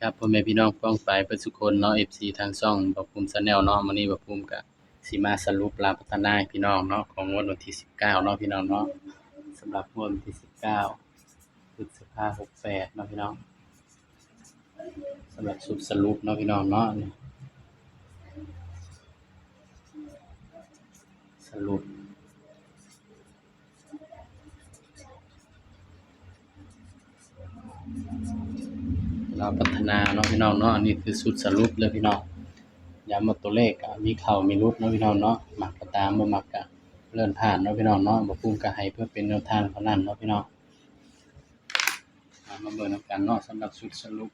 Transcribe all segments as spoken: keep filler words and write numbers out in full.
ครับ พ่อแม่พี่น้องป้องปายเบิดสุคนเนาะ เอฟซี ทางช่องบ่าวภูมิ Channel เนาะ มื้อนี้บ่าวภูมิก็สิมาสรุปลาวพัฒนาให้พี่น้องเนาะ ของงวดวันที่สิบเก้าเนาะพี่น้องเนาะ สำหรับงวดวันที่สิบเก้า พฤษภา หกแปดเนาะพี่น้อง สำหรับชุดสรุปเนาะพี่น้องเนาะ นี่ สรุป ลาวพัฒนาเนาะพี่น้องเนาะ อันนี้คือชุดสรุปเลยพี่น้อง ย้ำว่าตัวเลขก็มีเข้ามีหลุดเนาะพี่น้องเนาะ มักก็ตาม บ่มักก็เลื่อนผ่านเนาะพี่น้องเนาะ บ่าวภูมิก็ให้เพื่อเป็นแนวทางเท่านั้นเนาะพี่น้อง มาเบิ่งนำกันเนาะ สำหรับชุดสรุป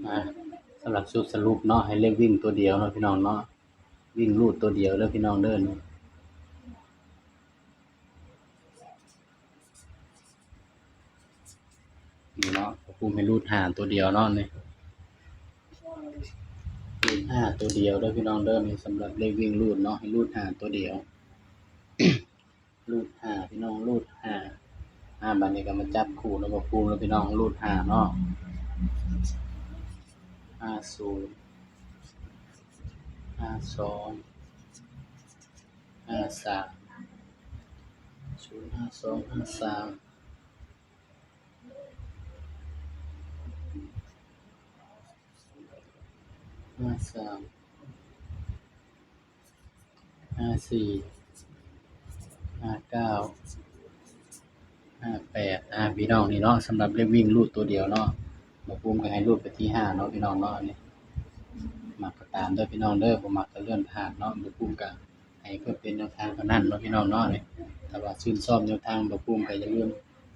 อ่า สำหรับชุดสรุปเนาะ ให้เลขวิ่งตัวเดียวเนาะพี่น้องเนาะ วิ่งรูดตัวเดียวเด้อพี่น้องเด้อ นี่เนาะ บ่าวภูมิให้รูดห้าตัวเดียวเนาะ นี่ รูดห้าตัวเดียวเด้อพี่น้องเด้อ นี่สำหรับเลขวิ่งรูดเนาะ ให้รูดห้าตัวเดียว รูดห้าพี่น้อง รูดห้า อ่า บัดนี้ก็มาจับคู่เนาะ บ่าวภูมิเนาะพี่น้อง รูดห้าเนาะ ห้าศูนย์ ห้าสอง ห้าสาม ศูนย์ห้าสอง ห้าสาม ห้าสาม ห้าสี่ ห้าเก้า ห้าแปด อ่า พี่น้อง นี่เนาะ สำหรับเลขวิ่งรูดตัวเดียวเนาะ บ่าวภูมิก็ให้รูดไปที่ห้าเนาะพี่น้องเนาะ อันนี้ มักก็ตามเด้อพี่น้องเด้อ บ่มักก็เลื่อนผ่านเนาะ บ่าวภูมิก็ให้เพื่อเป็นแนวทางเท่านั้นเนาะพี่น้องเนาะ นี่ ถ้าว่าชื่นชอบแนวทางบ่าวภูมิก็อย่าลืม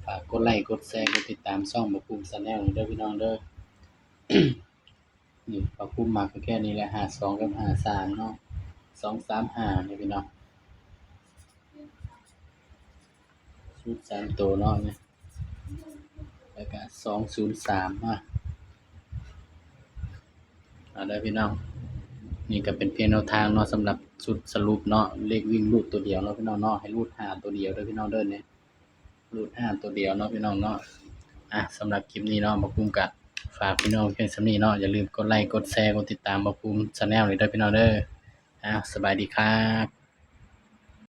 ฝากกดไลค์ กดแชร์ กดติดตามช่องบ่าวภูมิ Channel เด้อพี่น้องเด้อ นี่ บ่าวภูมิมักก็แค่นี้แหละ ห้าสอง กับ ห้าสาม เนาะ สองสามห้า นี่พี่น้อง ชุดสามตัวเนาะ นี่ แล้วก็ สองศูนย์สาม อ่ะ เอาเด้อพี่น้อง นี่ก็เป็นเพียงแนวทางเนาะ สำหรับชุดสรุปเนาะ เลขวิ่งรูดตัวเดียวเนาะพี่น้องเนาะ ให้รูดห้าตัวเดียวเด้อพี่น้องเด้อ นี่ รูดห้าตัวเดียวเนาะพี่น้องเนาะ อ่ะ สำหรับคลิปนี้เนาะ บ่าวภูมิก็ฝากพี่น้องเพียงส่ำนี้เนาะ อย่าลืมกดไลค์ กดแชร์ กดติดตามบ่าวภูมิ Channel นี่เด้อพี่น้องเด้อ อ่ะ สบายดีครับ